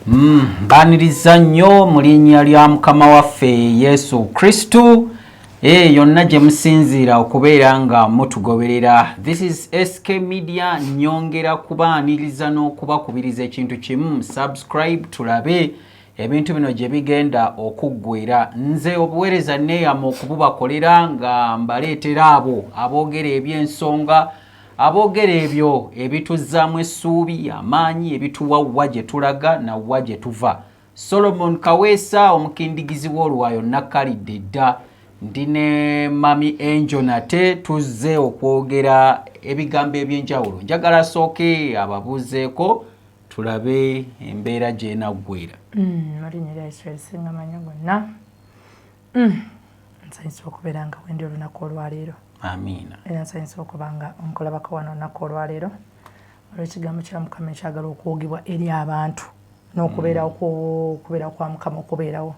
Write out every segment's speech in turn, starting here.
Mbaniriza nnyo mu linnya lya Mukama waffe Yesu Kristu. Yonna gye musinziira okubeera nga mutugoberera. This is SK Media. Nyongera kubaaniriza n'okubakubiriza ekintu kimu, subscribe, tulabe ebintu bino gye bigenda okuggwera. Nze obuweereza neeyama okububakolera nga mbaleetera abo aboogera eby'ensonga, aboogera ebyo ebituzzaamu essuubi, amaanyi, ebituwa wa gye tulaga na wa gye tuva. Solomon Kaweesa, omukindigizi w'olwayo, nakkalidde dda. Ndi ne Mami Angel, nate tuzze okwogera ebigambo ebyenjawulo. Njagala asooke ababuuzeeko, tulabe embeera gyenaggwera. Mu linnya lya Yesu erisinga amanya gonna, nsanyusa okubeera nga wendi olunaku olwaleero. Amiina. Era nsanyusa okuba nga nkulabako wano olunaku olwaleero olw'ekigambo kya Mukama ekyagala okwogebwa eri abantu n'okubeerawo, okubeerawo kwa Mukama, okubeerawo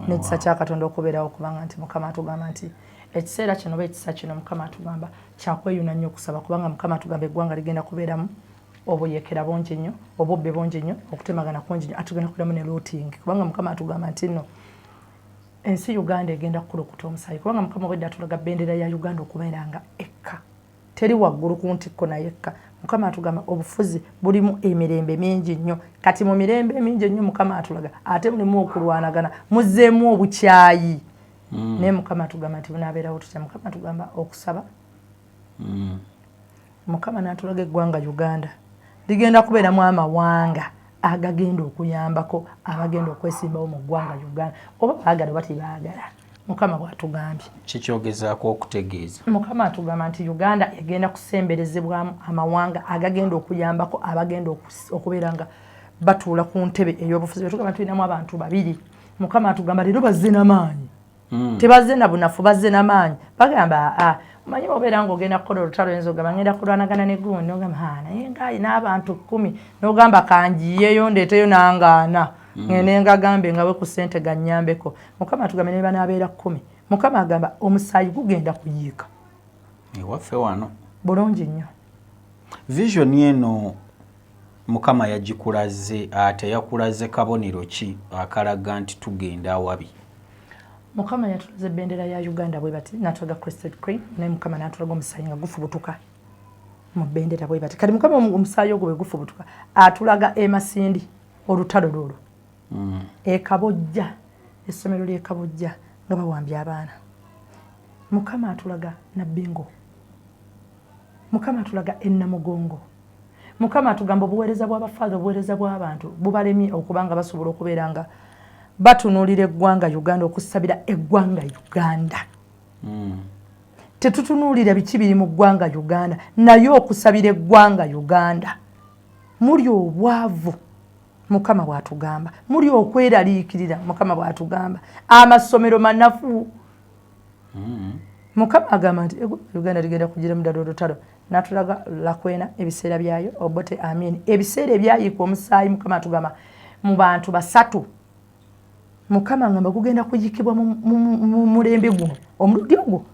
n'ekisa kya Katonda okubeerawo, kubanga nti Mukama atugamba nti ekiseera kino oba ekisa kino, Mukama atugamba kyakweyuna nnyo okusaba, kubanga Mukama atugamba eggwanga ligenda kubeeramu obuyekera bungi nnyo, obubbi bungi nnyo, okutemagana kungi nnyo, atugenda kubeeramu ne looting, kubanga Mukama atugamba nti nno ensi Uganda egenda kukulukuta omusaayi, kubanga Mukama obwedde atulaga bendera ya Uganda okubeera nga ekka, teri waggulu ku ntikko naye ekka. Mukama atugamba obufuzi bulimu emirembe mingi nnyo. Kati mu mirembe emingi ennyo Mukama atulaga ate mulimu okulwanagana, muzzeemu obukyayi. Naye Mukama atugamba nti bunaabeerawo tutya? Mukama atugamba okusaba. Mukama n'atulaga eggwanga Uganda ligenda kubeeramu amawanga agagenda okuyambako abagenda okwesimbawo mu ggwanga Uganda, oba baagala oba tebaagala. Mukama bw'atugambye. Kikyogezaako okutegeeza? Mukama atugamba nti Uganda egenda kusemberezebwamu amawanga agagenda okuyambako abagenda okubeera nga batuula ku ntebe ey'obufuzi. Betugamba tulinamu abantu babiri, Mukama atugamba leero bazze n'amaanyi. Tebazze na bunafu, bazze n'amaanyi. Bagamba aa, omanyi obeera ng'ogenda kukola olutalo, oyinza ogamba ngenda kulwanagana ne gundi, nogamba naye ng'alina abantu 10, n'ogamba kanjiyeyo ndeeteyo nangaana. Ngende ngagambe nga we ku ssente gannyambeko. Mukama atugambe ne banaabeera 10, Mukama agamba omusaayi gugenda kuyiika. Ewaffe wano. Bulungi nnyo. Vision eno Mukama yagikulaze ate yakulaze kabonero ki akalaga nti tugenda awabi? Mukama yatulaze ebendera ya Uganda bwe bati, natulaga crested crane, naye Mukama natulaga omusaayi nga gufubutuka mu bendera bwe bati. Kati Mukama omusaayi ogwo bwe gufubutuka, atulaga emasindi olutalo lwolwo. Ekabojja, essomero lyekabojja nga bawambye abaana. Mukama atulaga Nabbingo, Mukama atulaga enamugongo. Mukama atugamba obuweereza bw'abafaatha, obuweereza bw'abantu bubalemye okuba nga basobola okubeera nga batunuulira eggwanga Uganda, okusabira eggwanga Uganda. Tetutunuulira biki biri mu ggwanga Uganda, naye okusabira eggwanga Uganda muli obwavu, Mukama bw'atugamba muli okweraliikirira, Mukama bw'atugamba amasomero manafu. Mukama agamba nti Uganda ligenda kugira muddala olutalo. Natulaga Lakwena, ebiseera byayo, Obote, Amin, ebiseera ebyayiika omusaayi. Mukama atugamba mu bantu basatu, Mukama ngamba gugenda kuyikibwa mu mulembe guno, omulundi ogwo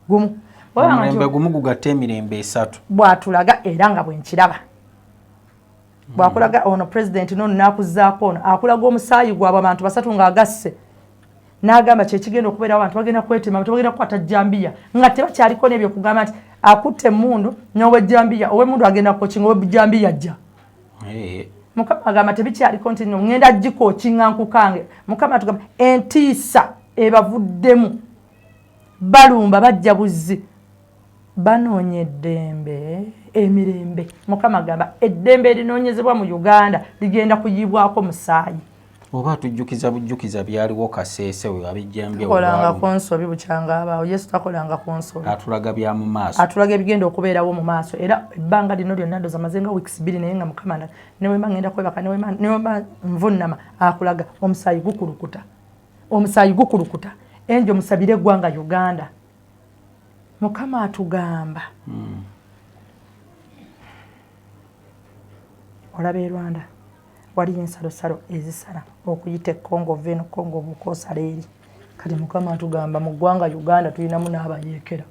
gumu. Omulembe gumu gugatta emirembe esatu. Bwatulaga era nga bwenkiraba, bwakulaga ono pulezidenti nono nakuzaako ono, akulaga omusaayi gwabwe abantu basatu ng'agasse, n'agamba kyekigenda okubeerawo. Abantu bagenda kwetema, abantu bagenda kukwata jambiya nga tebakyaliko n'ebyo kugamba nti akutte emmundu n'owejjambiya, ow'emmundu agenda kukokinga, owejjambiya ajja. Mukama agamba tebikyaliko nti no ŋŋenda gikookinga nkukange. Mukama atugamba entiisa ebavuddemu, balumba, bajja buzzi, banoonya eddembe, emirembe. Mukama agamba eddembe erinoonyezebwa mu Uganda ligenda kuyibwako musaayi. Oba atujjukiza bujjukiza byaliwo Kaseese we abijjambye? Takolanga ku nsobi bukyanga abaawo. Yesu takolanga ku nsobi. Atulaga bya mu maaso. Atulaga ebigenda okubeerawo mu maaso. Era ebbanga lino lyonna ndoza maze nga weeks 2, naye nga Mukama newemba ngenda kwebaka, newemba nvunnama, akulaga omusaayi gukulukuta, omusaayi gukulukuta. Enjo musabire eggwanga Uganda. Mukama atugamba. Olaba e Rwanda waliyo ensalosalo ezisala okuyita e Congo, ova eno Congo obuuka osala eri. Kati Mukama atugamba mu ggwanga Uganda tulinamu n'abayeekera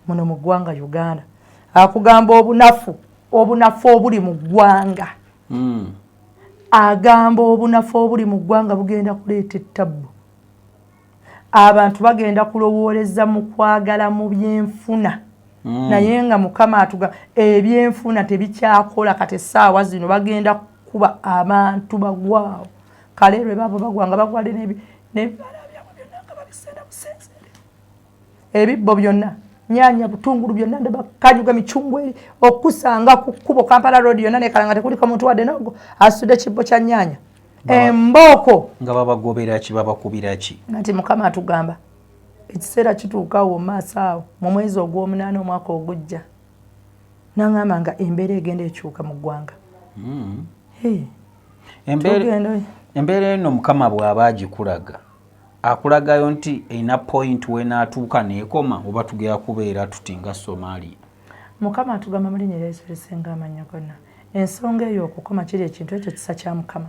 muno mu ggwanga Uganda. Akugamba obunafu, obunafu obuli mu ggwanga. Agamba obunafu obuli mu ggwanga bugenda kuleeta ettabbu. Abantu bagenda kulowooleza mu kwagala mu byenfuna. Naye nga Mukama atuga ebyenfuna tebikyakola kati essaawa zino, bagenda kukuba abantu bagwawo. Kale lwe babo bagwa nga bagwale n'ebibala byabwe byonna nga babisenda busenzere, ebibbo byonna, nyanya, butungulu byonna, ndaba kanyuga micungwa eri okusanga ku kkubo Kampala Road yonna nekalanga tekuliko muntu wadde nogo asudde kibbo kya nyanya, embooko. Nga babagobera ki? Babakubira ki? Nti Mukama atugamba ekiseera kituukawo mu maaso awo mu mwezi ogw'omunaana omwaka ogujja, naŋŋamba nga embeera egenda ekyuka mu ggwanga. Hey, Embeera eno Mukama bw'aba agikulaga, akulagayo nti erina point wenaatuuka neekoma, oba tugenda kubeera tuti nga Somalia? Mukama atugamba mu linnya erya Yesu erisinga amannya gonna, ensonga eyo okukoma kiri ekintu ekyo kisa kya Mukama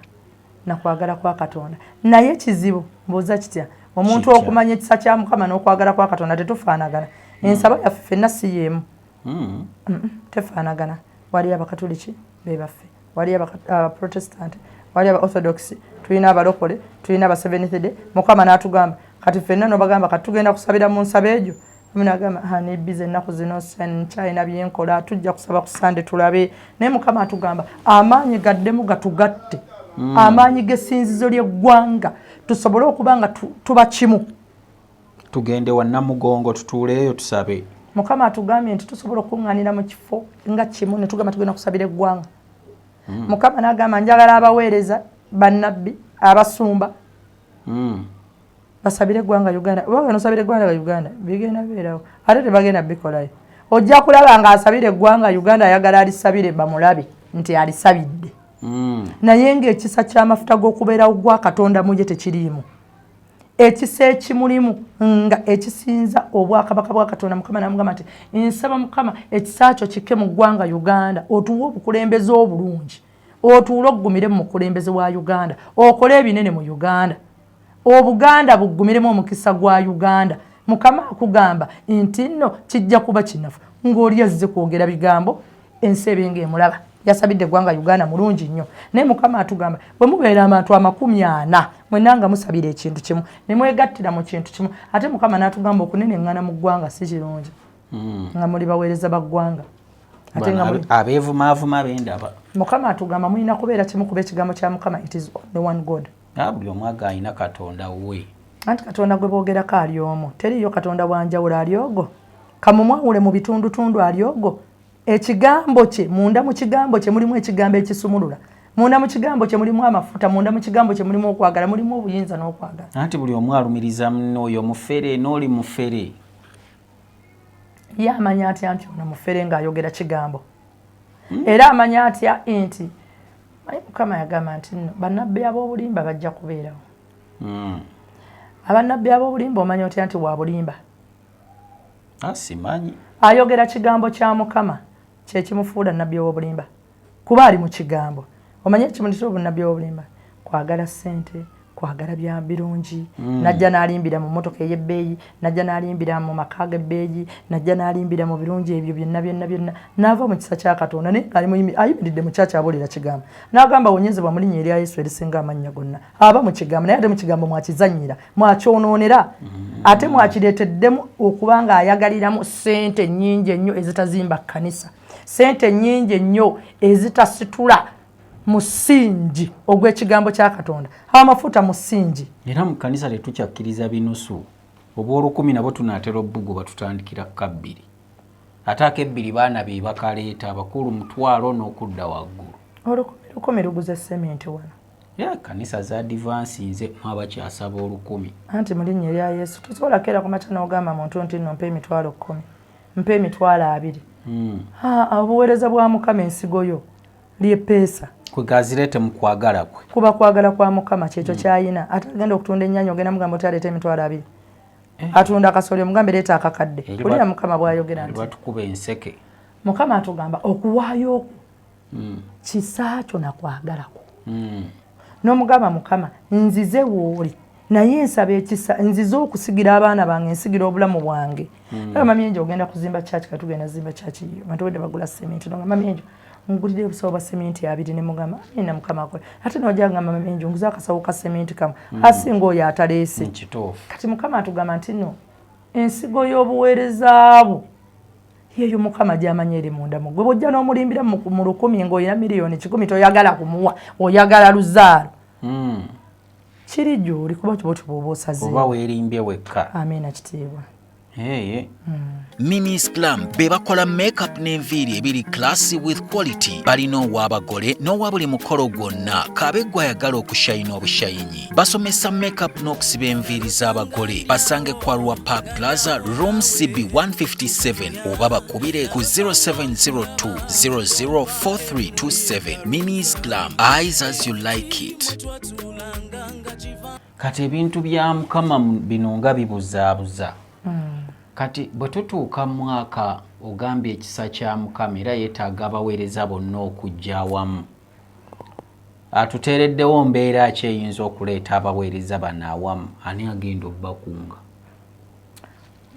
nakwagala kwa Katonda. Naye kizibu, mbuuza kitya omuntu Kitya? okumanya ekisa kya Mukama n'okwagala kwa Katonda? Tetufaanagana, ensaba yaffe ffenna si y'emu. Tefaanagana. Waliyo Abakatuliki bebaffe, waliyo Abaprotestant, waliyo Abaorthodox, tulina Abalokole, tulina aba Seventh Day. Mukama n'atugamba kati ffenna nobagamba kati tugenda kusabira mu nsaba egyo. Nagamba nebiza ennaku zino nkyalina byenkola, tujja kusaba ku Sande tulabe. Naye Mukama atugamba amaanyi gaddemu gatugatte, amaanyi g'essinzizo ly'eggwanga, tusobole okuba nga tuba kimu. Tugende wa Namugongo tutuuleeyo tusabe. Mukama atugambye nti tusobola okuŋŋaanira mu kifo nga kimu ne tugamba tugenda kusabira eggwanga. Mukama n'agamba njagala abaweereza, bannabbi, abasumba, basabire eggwanga Uganda. Oba nosabira eggwanga Uganda bigenda beerawo, ate tebagenda bikolayo. Ojja kulaba ng'asabira eggwanga Uganda ayagala alisabire bamulabe nti alisabidde. Naye ng'ekisa ky'amafuta g'okubeerawo gwa Katonda muye tekiriimu, ekisa ekimulimu nga ekisinza obwakabaka bwa Katonda. Mukama namugamba nti nsaba Mukama ekisa kyo kikke mu ggwanga Uganda, otuwe obukulembeze obulungi, otuule oggumire mu mukulembeze wa Uganda, okole ebinene mu Uganda, Obuganda buggumiremu omukisa gwa Uganda. Mukama akugamba nti nno kijja kuba kinafu ng'oli azze kwogera bigambo ensi ebenga emulaba yasabidde eggwanga Uganda mulungi nnyo. Naye Mukama atugamba bwe mubeera abantu 40 mwenna nga musabira ekintu kimu ne mwegattira mu kintu kimu. Ate Mukama n'atugamba okuneneŋŋana mu ggwanga si kirungi, nga muli baweereza ba ggwanga. Ate nga abeevumaavuma bendaba. Mukama atugamba mulina kubeera kimu, kuba ekigambo kya Mukama, it is only one God. Buli omu aga alina Katonda we. Anti Katonda gwe boogerako ali omu, teriiyo Katonda wanjawulo, ali ogwo. Kamumwawule mu bitundutundu, ali ogwo. Ekigambo kye, munda mu kigambo kye mulimu ekigambo ekisumulula, munda mu kigambo kye mulimu amafuta, munda mu kigambo kye mulimu okwagala, mulimu obuyinza n'okwagala. Anti buli omu alumiriza munne, oyo mufere n'oli mufere. Ye amanya atya nti ono mufere ng'ayogera kigambo? Era amanya atya nti manyi Mukama yagamba nti nno bannabbi ab'obulimba bajja kubeerawo? Abannabbi ab'obulimba, omanya otya nti wa bulimba? Simanyi. Ayogera kigambo kya Mukama kyekimufuula nabbi ow'obulimba, kuba ali mu kigambo. Omanye ekimulitira obunnabbi ow'obulimba kwagala ssente, kwagala bya birungi. Najja n'alimbira mu mmotoka ey'ebbeeyi, najja n'alimbira mu maka g'ebbeeyi, najja n'alimbira mu birungi ebyo byonna byonna byonna, n'ava mu kisa kya Katonda. Naye ngaali ayimiridde mu kyaki abuulira kigambo, n'agamba wonyezebwa mu linnya erya Yesu erisinga amannya gonna. Aba mu kigambo, naye ate mu kigambo mwakizannyira, mwakyonoonera. Ate mwakireeteddemu okuba nga ayagaliramu ssente nnyingi ennyo ezitazimba kkanisa, ssente nnyingi ennyo ezitasitula musingi ogw'ekigambo kya Katonda, amafuta musingi. Era mu kkanisa tetukyakkiriza binusu. Obwolukumi nabo tunaatera obuguba, tutandikira kabbiri, ate akebbiri baana be bakaleeta, abakulu 500 n'okudda waggulu. Olukumi lukumi luguze seminti wano. Ya kanisa za advansinze mwabakyasaba 1000. Anti mu linnya erya Yesu tosobola keera ku makya n'ogamba muntu nti nno mpa 100,000, mpa 20,000. Obuweereza bwa Mukama ensigo yo lyepeesa. Kwegazireete mu kwagala kwe. Kuba kwagala kwa Mukama kyekyo kyayina. Ate agenda okutunda ennyaanya ogenda mugamba oti aleeta 20,000? Atunda akasoli omugambe leeta akakadde? Kulira Mukama bwayogera nti batukuba enseke. Mukama atugamba okuwaayo okwo kisa kyo nakwagalako. N'omugamba Mukama nzize wooli. Naye nsaba ekisa, nzize okusigira abaana bange, nsigira obulamu bwange. Mami Enjo, ogenda kuzimba church, katugenda zimba church yiyo. Bantu wedde bagula cement, nonga Mami Enjo, ngulire obusawo bwa cement abiri. Ne mugamba, "Amina, Mukama akola." Ate nojja ngamba, "Mami Enjo, nguza akasawo ka cement kamu," asinga oyo ataleese. Kati Mukama atugamba nti no ensigo y'obuweereza bwo yeyo Mukama gy'amanyi eri munda mu gwe. Bw'ojja n'omulimbira mu 1,000 ng'olina 1,000,000 toyagala kumuwa, oyagala luzaalo. Kiri gy'oli, kuba kiba oti bw'oba osaze. Oba weerimbye wekka. Amiina, kitiibwa. Hey. Mimis Glam be bakola makeup n'enviiri ebiri classy with quality. Balina ow'abagole n'owa buli mukolo gwonna, kabe gwe ayagala okushayina obushayinyi. Basomesa makeup n'okusiba enviiri z'abagole. Basange Kwarua Park Plaza, room CB 157, oba bakubire ku 0702 004327. Mimis Glam, eyes as you like it. Kati ebintu bya Mukama bino nga bibuzaabuza. Kati bwe tutuuka mu mwaka, ogambye ekisa kya Mukama era yeetaaga abaweereza bonna okujja awamu. Atuteereddewo mbeera ki eyinza okuleeta abaweereza bano awamu? Ani agenda obbakunga?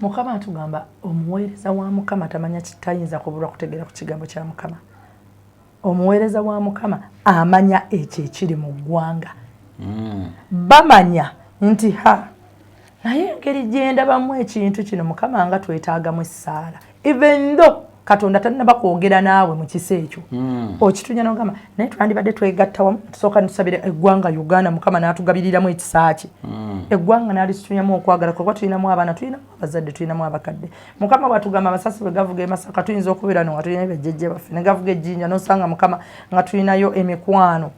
Mukama atugamba omuweereza wa Mukama tamanya, tayinza kubulwa kutegeera ku kigambo kya Mukama. Omuweereza wa Mukama amanya ekyo ekiri mu ggwanga. Bamanya nti ha, naye engeri gyendabamu ekintu kino, Mukama, nga twetaagamu essaala, even though Katonda tannaba kwogera naawe mu kisa ekyo. Okitunya nogamba, naye twandibadde twegatta wamu, tusooka netusabira eggwanga Uganda, Mukama n'atugabiriramu ekisa kye, eggwanga n'alisitunyamu okwagala kwe, kuba tulinamu abaana, tulinamu abazadde, tulinamu abakadde. Mukama bwatugamba amasasi bwe gavuga e Masaka, tuyinza okubeera no nga tulinayo bajjajja baffe, ne gavuga ejjinja, nosanga Mukama nga tulinayo emikwano,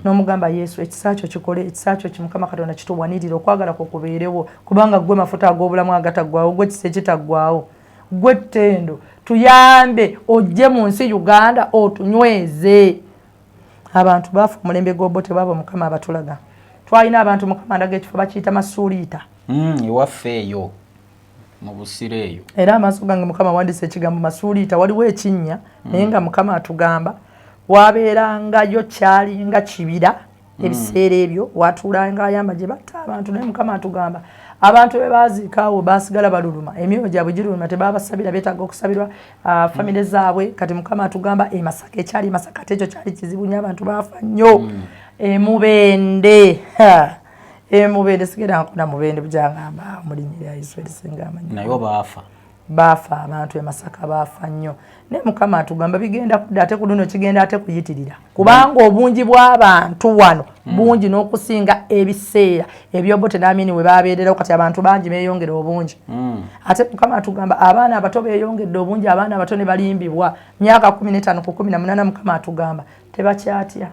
n'omugamba, "Yesu, ekisa kyo kikole, ekisa kyo ki Mukama Katonda kituwanirire, okwagala kwo kubeerewo, kubanga gwe mafuta ag'obulamu agataggwawo, gwe kisa ekitaggwawo, gwe ttendo, tuyambe ojje mu nsi Uganda otunyweze." Abantu baafa omulembe gw'Obote, baaba Mukama abatulaga twalina abantu. Mukama ndaga ekifo bakiyita Masuuliita. Ewaffe eyo mu Busiro eyo. Era amaaso gange, Mukama wandisa ekigambo Masuuliita, waliwo ekinnya, naye nga Mukama atugamba wabeerangayo kyalinga kibira ebiseera ebyo, watuulanga ayamba gye batta abantu. Naye Mukama atugamba abantu be baziikaawo basigala baluluma, emyoyo gyabwe giruluma, tebabasabira, beetaaga okusabirwa, famire zaabwe. Kati Mukama atugamba e Masaka, ekyali Masaka, ate ekyo kyali kizibu nnyo, abantu baafa nnyo. Emubende, emubende, sigenda nkuna Mubende bukyangamba mu linnya lya Yesu erisinga amanyi. Naye baafa. Baafa abantu e Masaka, baafa nnyo. Naye Mukama atugamba bigenda kudda, ate ku luno kigenda ate kuyitirira, kubanga obungi bw'abantu wano bungi n'okusinga ebiseera ebyobote n'Amini we babeererawo. Kati abantu bangi beeyongera obungi. Ate Mukama atugamba abaana abato beeyongedde obungi, abaana abato ne balimbibwa myaka 15 ku 18. Mukama atugamba tebakyatya.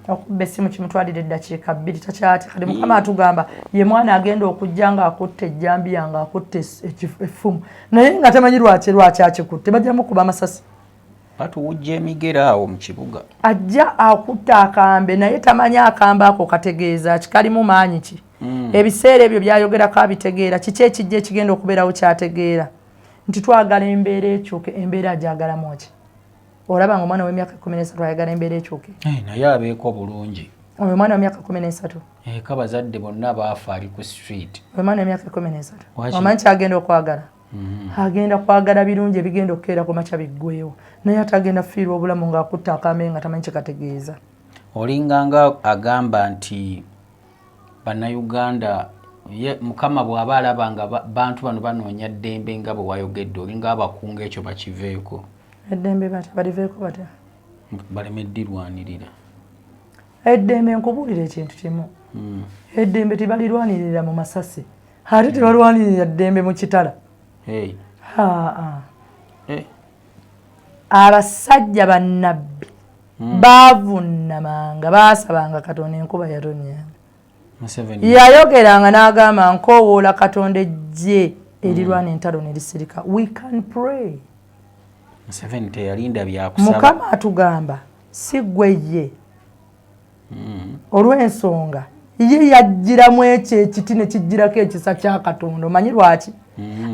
Okubba essimu kimutwalira eddakiika 2, takyatya. Kati Mukama atugamba ye mwana agenda okujja ng'akutta ejjambiya, ng'akutta effumu, naye nga tamanyi lwaki akikutte, bajja mukuba amasasi. Batuwujja emigera awo mu kibuga. Ajja akutta akambe, naye tamanyi akambe ako kategeeza ki, kalimu maanyi ki. Ebiseera ebyo byayogerako abitegeera? Kiki ekijja ekigenda okubeerawo kyategeera nti twagala embeera ekyuke? Embeera agyagalamu ki? Olaba nga omwana w'emyaka 13 ayagala embeera ekyuke. Naye abeeko bulungi. Oyo omwana w'emyaka 13. Eka bazadde bonna baafa, ali ku street. Oyo omwana w'emyaka 13, omanyi kyagenda okwagala? Agenda kwagala birungi ebigenda okukeera ku makya biggweewo, naye ate agenda fiirwa obulamu ng'akutta akambe nga tamanyi kyekategeeza. Olinganga agamba nti Bannayuganda ye Mukama bw'aba alaba nga bantu bano banoonya ddembe, nga bwe wayogedde, olinga abakunga ekyo bakiveeko. Eddembe batya baliveeko? Batya? Baleme ddirwanirira. Eddembe, nkubuulira ekintu kimu, eddembe tebalirwanirira mu masasi, ate tebalwanirira ddembe mu kitala. Eh. Abasajja bannabbi baavunamanga, baasabanga Katonda, enkuba yatonyanga. Yayogeranga n'agamba, "Nkoowoola Katonda ejje erirwana entalo ne lisirika." We can pray. Museveni teyalinda byakusaba. Mukama atugamba si ggwe ye. Olw'ensonga ye yajjiramu ekyo ekiti ne kijjirako ekisa kya Katonda. Omanyi lwaki?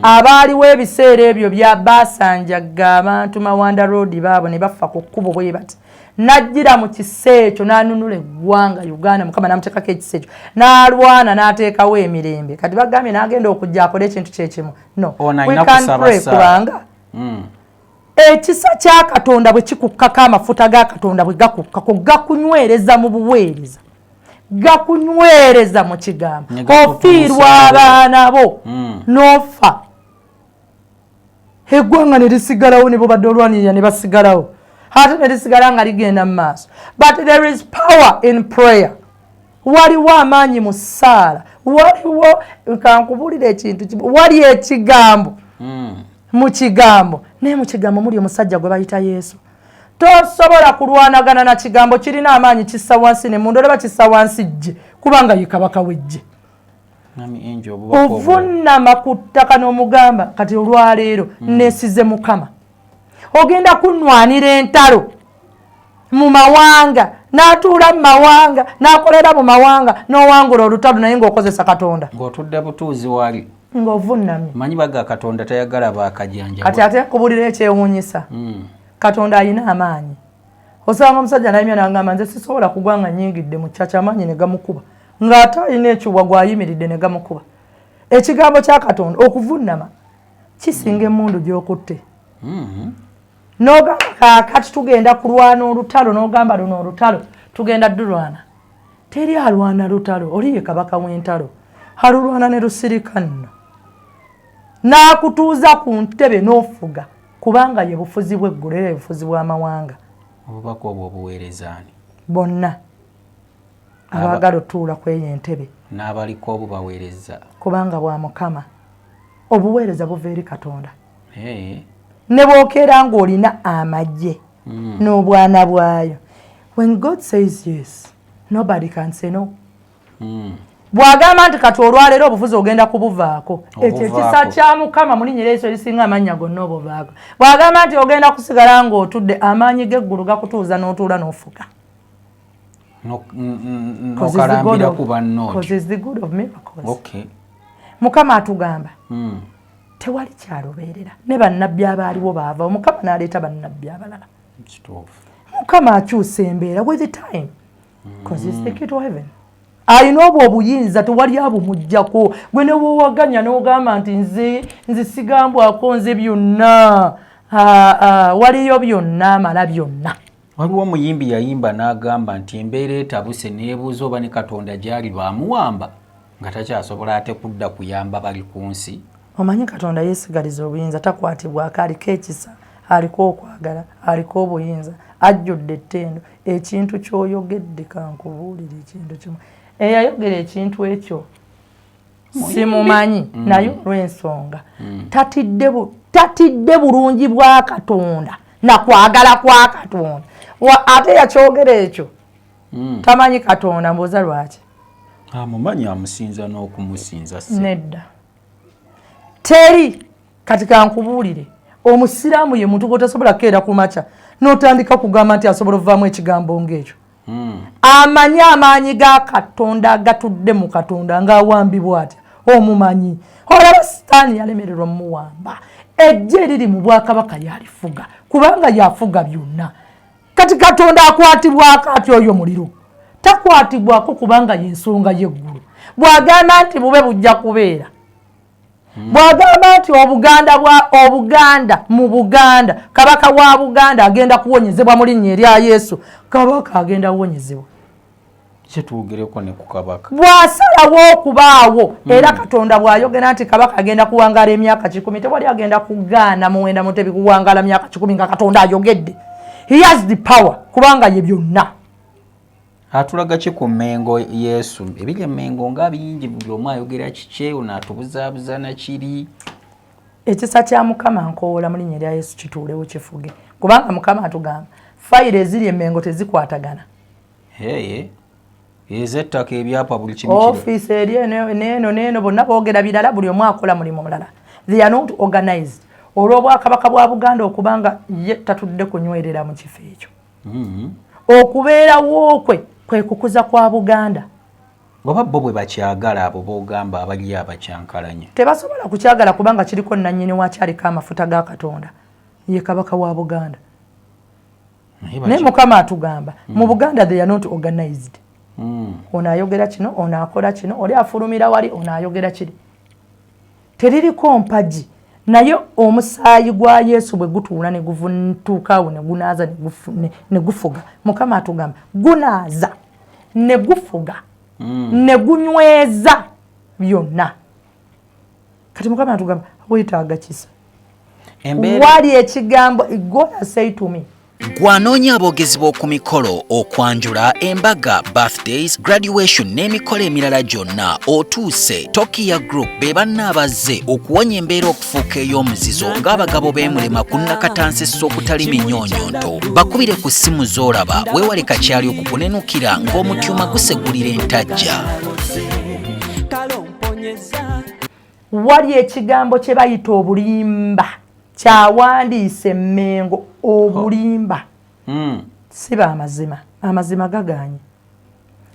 Abaaliwo ebiseera ebyo bya basanjagga abantu Mawanda Road baabo ne bafa ku kkubo bwe bati. Najjira mu kisa ekyo n'anunula eggwanga Uganda. Mukama n'amuteekako ekisa ekyo, n'alwana n'ateekawo emirembe. Kati bagambye n'agenda okujja akole ekintu kyekimu. No, we can pray, kubanga ekisa kya Katonda bwe kikukkako, amafuta ga Katonda bwe gakukkako, gakunywereza mu buweereza, gakunywereza mu kigambo. Ofiirwa abaana bo, n'ofa, eggwanga ne lisigalawo, ne bobadde olwanirira ne basigalawo, ate ne lisigala nga ligenda mu maaso. But there is power in prayer. Waliwo amaanyi mu ssaala. Waliwo, kankubulira ekintu, wali ekigambo mu kigambo, naye mu kigambo muli omusajja gwe bayita Yesu. Tosobola kulwanagana na kigambo, kirina amaanyi, kissa wansi ne mundu olaba kissa wansi jje, kubanga ye kabaka w'ejje. Ovunama ku ttaka n'omugamba, "Kati olwaleero nesize Mukama, ogenda kunwanira entalo mu mawanga." N'atuula mu mawanga, n'akolera mu mawanga, n'owangula olutalo, naye ng'okozesa Katonda. Ng'otudde butuuzi wali. Ng'ovunamye. Manyi baga Katonda tayagala bakajanja. Kati ate kubulira ekyewuunyisa, Katonda alina amaanyi. Osanga omusajja nayimya nagamba, "Nze sisobola kugwa nga nyingidde mu kyakya." Amaanyi ne gamukuba ng'ate alina ekiwa gwayimiridde ne gamukuba. Ekigambo kya Katonda, okuvunama kisinga emundu gy'okutte. N'ogamba, "Kaakati tugenda kulwana olutalo," n'ogamba, "Luno olutalo tugenda dulwana." Teri alwana lutalo, oli ye kabaka w'entalo, alulwana ne lusirika nno, n'akutuuza ku ntebe n'ofuga, kubanga ye bufuzi bw'eggulu era bufuzi bw'amawanga. Obubaka obwo obuweerezaani? Bonna abaagala otuula ku eyo entebe. N'abaliko obubaweereza. Kubanga bwa Mukama, obuweereza buva eri Katonda. Ne bwokeera ng'olina amagye n'obwana bwayo, when God says yes, nobody can say no. Bw'agamba nti kati olwaleero obufuzi ogenda kubuvaako, ekyo ekisa kya Mukama mu linnya eryesu erisinga amannya gonna, obuvaako. Bw'agamba nti ogenda kusigala ng'otudde, amaanyi g'eggulu gakutuuza n'otuula n'ofuga. Nokalambira ku banno. Mukama atugamba tewali kyalubeerera. Ne bannabbi abaaliwo baava, Mukama n'aleeta bannabbi abalala. Mukama akyusa embeera with the time, because is the key to heaven. Alina obwo obuyinza, tewali abumugjako. Gwe ne woowaganya n'ogamba nti nze sigambwako, nze byonna, waliyo byonna, amala byonna. Waliwo omuyimbi yayimba n'agamba nti embeera etabuse, neebuuza oba ne Katonda gyali, lwamuwamba nga takyasobola ate kudda kuyamba bali ku nsi. Omanyi Katonda yeesigaliza obuyinza, takwatibwako, aliko ekisa, aliko okwagala, aliko obuyinza, ajjudde ettendo. Ekintu kyoyogedde, kankubuulira ekintu kimu. Eyayogera ekintu ekyo simumanyi, naye olw'ensonga tatidde bulungi bwa Katonda nakwagala kwa Katonda, ate yakyogera ekyo tamanyi Katonda. Mbuuza lwaki? Amumanyi, amusinza n'okumusinza. Nedda, teri. Kati kankubuulire, omusiraamu ye muntu gwotasobola kukeera ku makya n'otandika kugamba nti asobola ovaamu ekigambo ng'ekyo. Amanyi amaanyi ga Katonda agatudde mu Katonda ng'awambibwa atya? Omumanyi, olaba Sitaani yalemererwa mumuwamba. Ejja eriri mu bwakabaka yalifuga, kubanga yafuga byonna. Kati Katonda akwatibwako atya oyo muliro? Takwatibwako, kubanga yensonga y'eggulu. Bw'agamba nti bube, bujja kubeera. Bw'agamba nti Obuganda bwa Obuganda, mu Buganda kabaka wa Buganda agenda kuwonyezebwa mu linnya erya Yesu, kabaka agenda kuwonyezebwa. Kyetwogereko ne ku kabaka. Bw'asalawo okubaawo. Era Katonda bw'ayogera nti kabaka agenda kuwangaala emyaka 100, tewali agenda kugaana Muwenda Mutebi kuwangaala myaka 100 nga Katonda ayogedde. He has the power, kubanga ye byonna. Atulaga ki ku Mmengo? Yesu, ebiri emmengo nga bingi, buli omu ayogera kikye, ono atubuzaabuza nakiri. Ekisa kya Mukama, nkowoola mu linnya erya Yesu, kituulewo kifuge, kubanga Mukama atugamba fayiro eziri emmengo tezikwatagana. Ez'ettaka, ebyapa, buli kimu. Ofiisi eri eno neeno neeno, bonna boogera birala, buli omu akola mulimu mulala. They are not organized, olw'obwakabaka bwa Buganda okubanga ye tatudde kunywerera mu kifo ekyo. Okubeerawo kwe kwe kukuza kwa Buganda. Oba bo bwe bakyagala, abo b'ogamba abali abakyankalanya? Tebasobola kukyagala, kubanga kiriko nannyini wakyaliko amafuta ga Katonda, ye kabaka wa Buganda. Naye Mukama atugamba mu Buganda they are not organized. Ono ayogera kino, ono akola kino, oli afulumira wali, ono ayogera kiri. Teririko mpagi. Naye omusaayi gwa Yesu bwe gutuula ne gutuukaawo ne gunaaza ne gufuga, Mukama atugamba gunaaza ne gufuga ne gunyweza byonna. Kati Mukama atugamba weetaaga kisa. Wali ekigambo, God say to me. Gwanoonya aboogezi b'oku mikolo, okwanjula, embaga, birthdays, graduation n'emikolo emirala gyonna, otuuse. Tokiya Group be banna abazze okuwonya embeera okufuuka ey'omuzizo ng'abagabo beemulema ku nnakatansiso okutali minyonyonto. Bakubire ku ssimu z'olaba. Weewale kakyali okukunenukira ng'omutyuma gusegulira entajja. Wali ekigambo kye bayita obulimba, kyawandiise Emmengo, obulimba. Si bamazima. Amazima gaganye,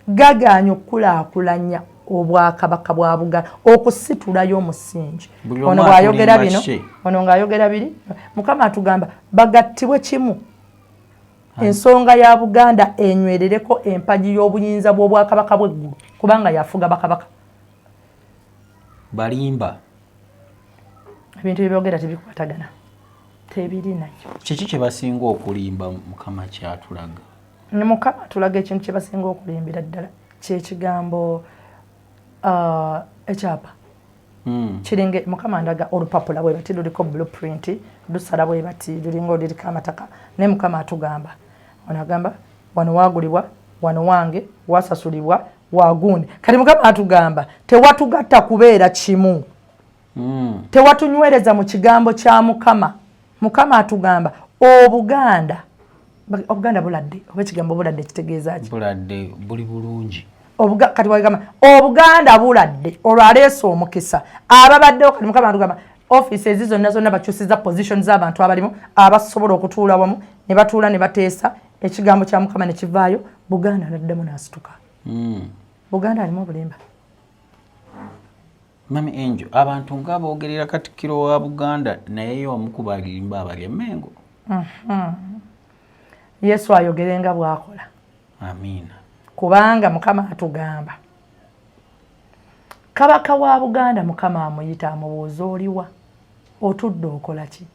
gaganye okukulaakulanya obwakabaka bwa Buganda, okusitulayo omusingi. Ono bw'ayogera bino, ono ng'ayogera biri. Mukama atugamba bagattibwe kimu, ensonga ya Buganda enywerereko empagi y'obuyinza bw'obwakabaka bw'eggulu, kubanga yafuga bakabaka. Balimba. Ebintu byebyogera tebikwatagana, tebiri nayo. Kiki kye basinga okulimba? Mukama kyatulaga? Mukama atulaga ekintu kye basinga okulimbira ddala kyekigambo ekyapa. Kiringa Mukama ndaga olupapula bwe bati, luliko blueprint, lusala bwe bati, lulinga oliriko amataka. Naye Mukama atugamba, ono agamba wano wagulibwa, wano wange wasasulibwa, wagundi. Kati Mukama atugamba tewatugatta kubeera kimu. Tewatunywereza mu kigambo kya Mukama. Mukama atugamba Obuganda, Obuganda buladde, oba ekigambo buladde kitegeeza ki? Buladde buli bulungi. Kati wagamba Obuganda buladde, olwo aleese omukisa ababaddewo. Kati Mukama atugamba ofiisi ezi zonna zonna bakyusiza position z'abantu abalimu, abasobola okutuula wamu ne batuula ne bateesa ekigambo kya Mukama ne kivaayo, Buganda naddamu n'asituka. Buganda alimu obulimba. Mami Angel, abantu nga boogerera katikkiro wa Buganda, naye omu ku balimba abali Emmengo. Yesu ayogere nga bw'akola. Amiina. Kubanga Mukama atugamba kabaka wa Buganda, Mukama amuyita, amubuuza, "Oliwa? Otudde okola ki?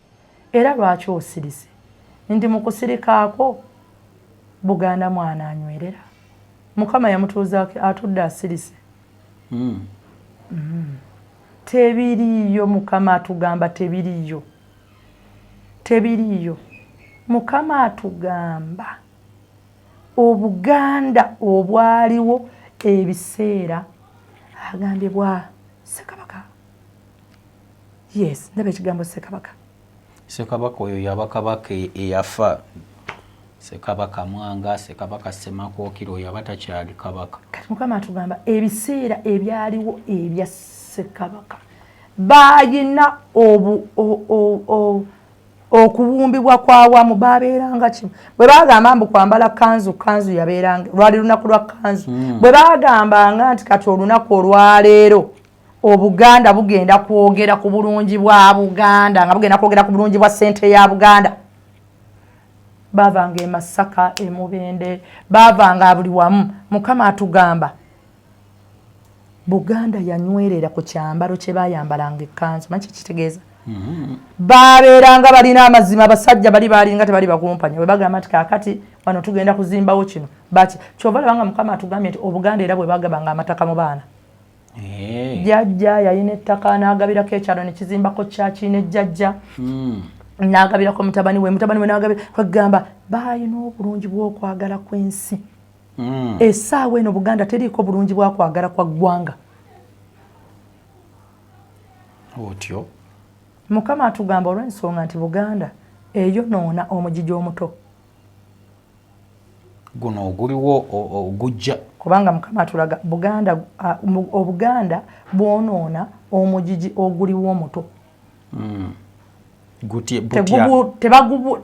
Era lwaki osirise?" Nti mu kusirikaako Buganda mwana anywerera. Mukama yamutuuzaako atudde asirise. Tebiriiyo. Mukama atugamba tebiriiyo, tebiriiyo. Mukama atugamba Obuganda obwaliwo ebiseera agambye bwa Ssekabaka. Yes, ndaba ekigambo Ssekabaka. Ssekabaka oyo yaba kabaka eyafa, Ssekabaka Mwanga, Ssekabaka Ssemakookiro, oyo aba takyali kabaka. Kati Mukama atugamba ebiseera ebyaliwo ebya Ssekabaka bayina okuwumbibwa kwawamu, babeeranga kimu. Bwe bagamba mbu kwambala kanzu, kanzu yabeeranga lwali lunaku lwa kanzu. Bwe bagambanga nti kati olunaku olwaleero Obuganda bugenda kwogera ku bulungi bwa Buganda, nga bugenda kwogera ku bulungi bwa ssente ya Buganda, baavanga e Masaka, e Mubende, baavanga buli wamu. Mukama atugamba Buganda yanywerera ku kyambalo kye bayambalanga, ekkanzu. Manyi kikitegeeza? Babeeranga balina amazima. Abasajja bali balinga tebali bakumpanya. Bwe bagamba nti kaakati wano tugenda kuzimbawo kino baki, kyova labanga Mukama atugambye nti Obuganda era bwe bagabanga amataka mu baana. Jjajja yalina ettaka n'agabirako ekyalo ne kizimbako kyaki, ne jjajja n'agabirako mutabani we, mutabani we n'agabira. Kwegamba baalina obulungi bw'okwagala kw'ensi. Essaawa eno Buganda teriiko bulungi bwakwagala kwa ggwanga. Otyo. Mukama atugamba olw'ensonga nti Buganda eyonoona omugigi omuto. Guno oguliwo ogujja. Kubanga Mukama atulaga Buganda, Obuganda bwonoona omugigi oguliwo omuto.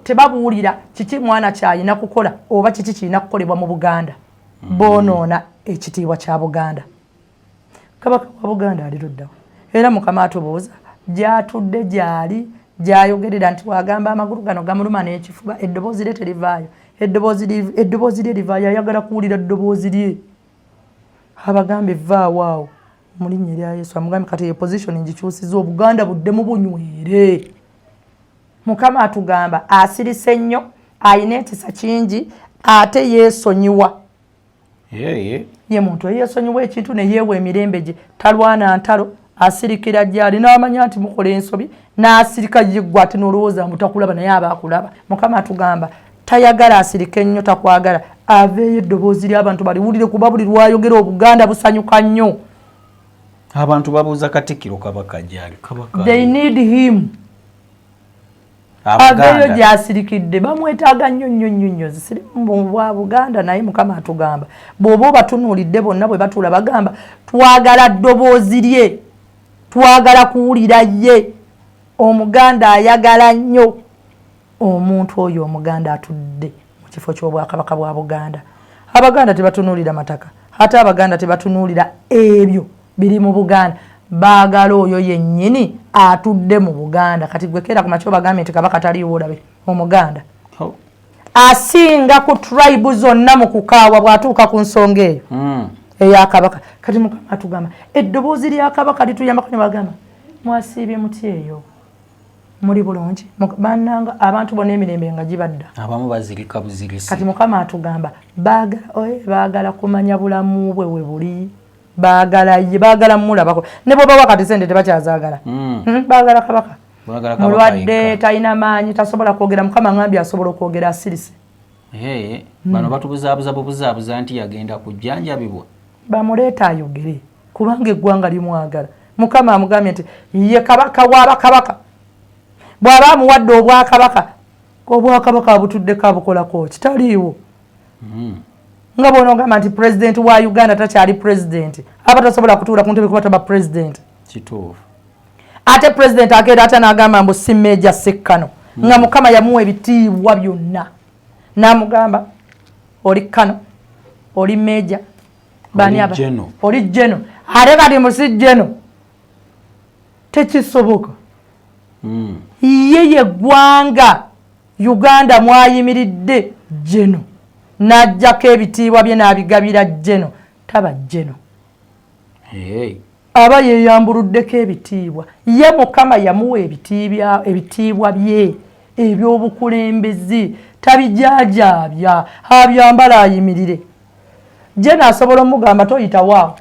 Tebabuulira kiki mwana kyalina kukola oba kiki kirina kukolebwa mu Buganda. Bonoona ekitiibwa kya Buganda. Kabaka wa Buganda ali luddawa? Era Mukama atubuuza gy'atudde, gy'ali, gy'ayogerera nti wagamba amagulu gano gamuluma n'ekifuba, eddoboozi lye terivaayo, eddoboozi lye livaayo, ayagala kuwulira ddoboozi lye. Abagambe vaawo awo mu linnya erya Yesu. Amugambe kati eyo position ngikyusiza, Obuganda buddemu bunywere. Mukama atugamba asirise nnyo, ayina ekisa kingi, ate yeesonyiwa. Ye muntu eyeesonyiwa ekintu ne yeewa emirembe gye, talwana ntalo, asirikira gyali n'amanya nti mukola ensobi n'asirika. Yeggwa ate n'olowooza mbu takulaba, naye aba akulaba. Mukama atugamba tayagala asirike nnyo, takwagala, aveeyo eddoboozi ly'abantu baliwulire, kuba buli lwayogera Obuganda busanyuka nnyo. Abantu babuuza Katikkiro Kabaka gyali, Kabaka. They need him. Aveeyo gyasirikidde, bamwetaaga nnyo nnyo nnyo nnyo. Zisiri bwa Buganda, naye Mukama atugamba bw'oba obatunuulidde bonna bwe batuula bagamba twagala ddoboozi lye, twagala kuwulira ye. Omuganda ayagala nnyo omuntu oyo, Omuganda atudde mu kifo ky'obwakabaka bwa Buganda. Abaganda tebatunuulira mataka, ate Abaganda tebatunuulira ebyo biri mu Buganda, baagala oyo yennyini atudde mu Buganda. Kati gwe keera ku makya obagambye nti Kabaka taliiwo, olabe Omuganda asinga ku tribe zonna mu kukaawa bw'atuuka ku nsonga eyo eyakabaka. Kati Mukama atugamba eddoboozi lya Kabaka lituyambako ne bagamba mwasiibye muti eyo, muli bulungi bannanga, abantu bonna emirembe nga gibadda. Abamu bazirika buzirisi. Kati Mukama atugamba baagala kumanya bulamu bwe we buli, baagala ye, baagala mulabako. Ne bwobawa kati sente tebakyazaagala. Baagala Kabaka. Mulwadde, talina maanyi, tasobola kwogera. Mukama ngambye asobola okwogera, asirise. Bano batubuzaabuza bubuzaabuza nti yagenda kujjanjabibwa. Bamuleeta ayogere, kubanga eggwanga limwagala. Mukama amugambye nti ye kabaka w'abakabaka. Bw'aba amuwadde obwakabaka, obwakabaka abutuddeko abukolako kitaliiwo. Nga bw'onoogamba nti pulezidenti wa Uganda takyali pulezidenti, aba tasobola kutuula ku ntebe kuba taba pulezidenti. Kituufu. Ate pulezidenti akeera ate n'agamba mbu si major sikkano, nga Mukama yamuwa ebitiibwa byonna n'amugamba oli kano, oli major, bani aba oli general, ate kati musi general tekisoboka. Ye yeggwanga Uganda mwayimiridde general, n'ajjako ebitiibwa bye n'abigabira general, taba general. Aba yeyambuluddeko ebitiibwa. Ye Mukama yamuwa ebitiibwa bye ebyobukulembeze, tabijajaabya, abyambala ayimirire. General asobola omugamba toyitawaawo.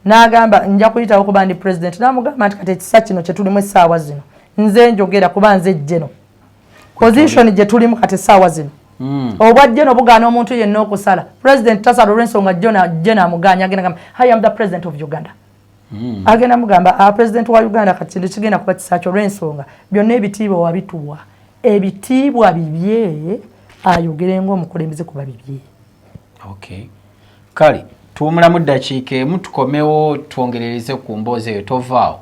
N'agamba nja kuyitawo kuba ndi president, n'amugamba nti kati ekisa kino kyetulimu essaawa zino nze njogera kuba nze general. Position gye tulimu kati essaawa zino, obwa general bugaana omuntu yenna okusala. President tasala olw'ensonga general amuganya. Agenda gamba, "I am the president of Uganda." Agenda mugamba a president wa Uganda, kati kintu kigenda kuba kisakyo olw'ensonga byonna ebitiibwa wabituwa, ebitiibwa bibye, ayogere ng'omukulembeze kuba bibye. Okay, kale tuwumulamu ddakiika emu, tukomewo twongerereze ku mboozi eyo. Tovaawo.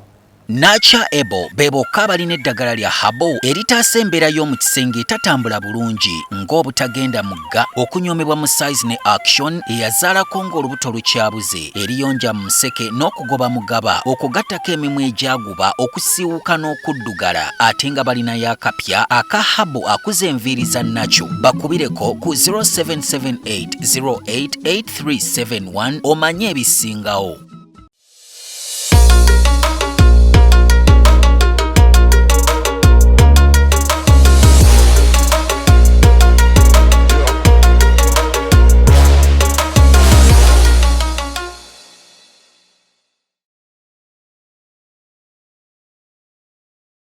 Nacha Ebo be bokka abalina eddagala lya herbal eritaasa embeera y'omu kisenge etatambula bulungi ng'obutagenda mugga, okunyoomebwa mu size ne action, eyazaalako ng'olubuto lukyabuze, eriyonja mu museke n'okugoba mugaba, okugattako emimwa egyaguba, okusiiwuuka n'okuddugala. Ate nga balinayo akapya aka herbal akuza enviiri za nakyo. Bakubireko ku 0778 088371 omanye ebisingawo.